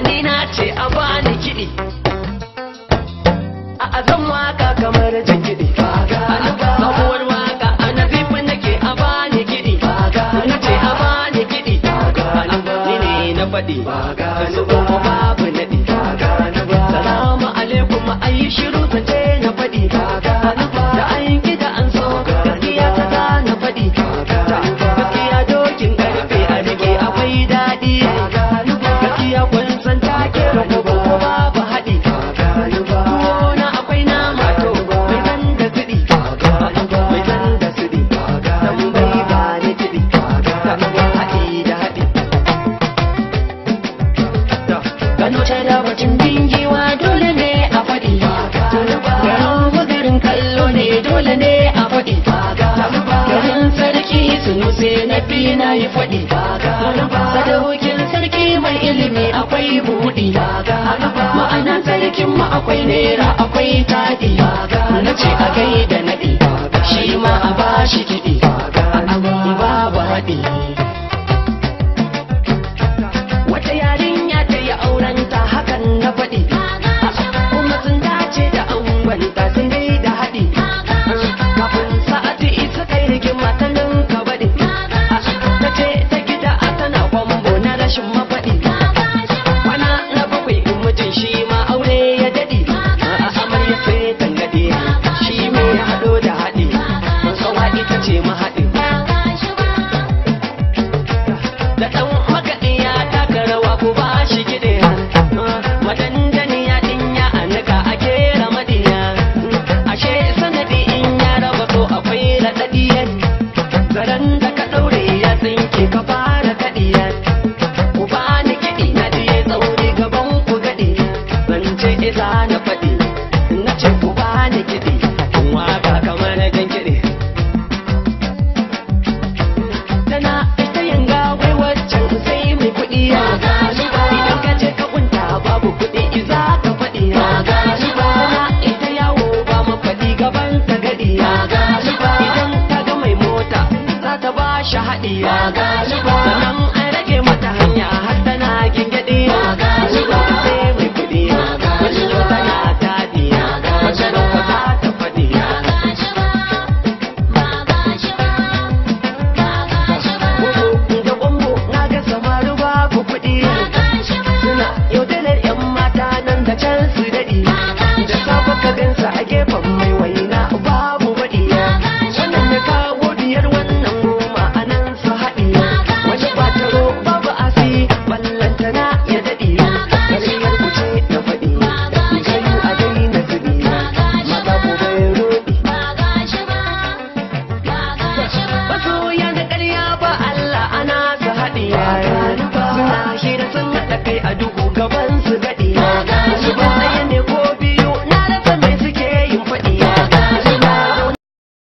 Ni na ce a bani kiɗi, a zan waka kamar jan kiɗi. Sabuwar waka a nazifin nake a bani kiɗi, na ce a bani kiɗi, ni ne na faɗi, su kuma babu naɗi. Salamu alaikum a yi shiru zance na faɗi, da an gida an so gaskiya ta za na faɗi. Gaskiya dokin karfe a rike akwai daɗi, gaskiya kun san take da ko babu haɗi. Tuwo na akwai nama to mai zan da siɗi, mai zan da siɗi, tambayi ba ni kiɗi, haɗi da haɗi. Gano ta da batun bingiwa dole ne a faɗi, garin garin kallo ne dole ne a faɗi, garin sarki sunuse na fi na yi faɗi, sadaukin sarki mai ilimi akwai buɗi, ma'ana sarkin mu akwai naira akwai taɗi, na ce a gaida naɗi, shi ma a bashi kiɗi, babu haɗi. Wata yarinya ta yi aurenta hakan na faɗi, kuma sun dace da angonta sun gaida haɗi, kafin sa'ati isa kai rigima ta ninka baɗi, ta ce ta gida tana kwambo na rashin mafaɗi. Kwana na bakwai mijin shi ma aure ya daɗi, amarya sai tangaɗe shi mai ya haɗo da haɗi, kawa ita ce mahaɗi. Da ɗan makaɗi ya taka rawa ku ba shi kiɗi, madandani ya ɗinya a nika a kera maɗiya, ashe sanadi in ya raba so akwai raɗaɗiya, zaren da ka ɗaure ya tsinke ka fara kaɗiya, ku ba ni kiɗi na je tsauri gaban ku gaɗi, zance isa na faɗi, na ce ku ba ni kiɗi, waka kamar jan kiɗi. Tana ita yanga wai waccan sai mai kuɗi, idan ka je ka kunta babu kuɗi iza ka faɗi, tana ita yawo ba mafaɗi gaban ta gaɗi, idan ta ga mai mota za ta ba shi haɗi, sannan an rage mata hanya har tana gingaɗi, sai mai kuɗi, kullum tana taɗi, wata ranka za ta faɗi. Bugu da ƙwambo na ga samari babu kuɗi, suna yaudarar 'yan mata nan da can su daɗi, da safe ka gansa a gefen mai waina babu baɗi, wannan ya kawo biyar wannan goma a nan su haɗi, wani bataro babu asi ballantana ya daɗi, ƙaryar ku ce na faɗi, kayu a daina zubi, maza ku bai roɗi. Masoya na ƙarya ba Allah ana su haɗi, suna hira sun haɗa kai a duhu gaban su gaɗi.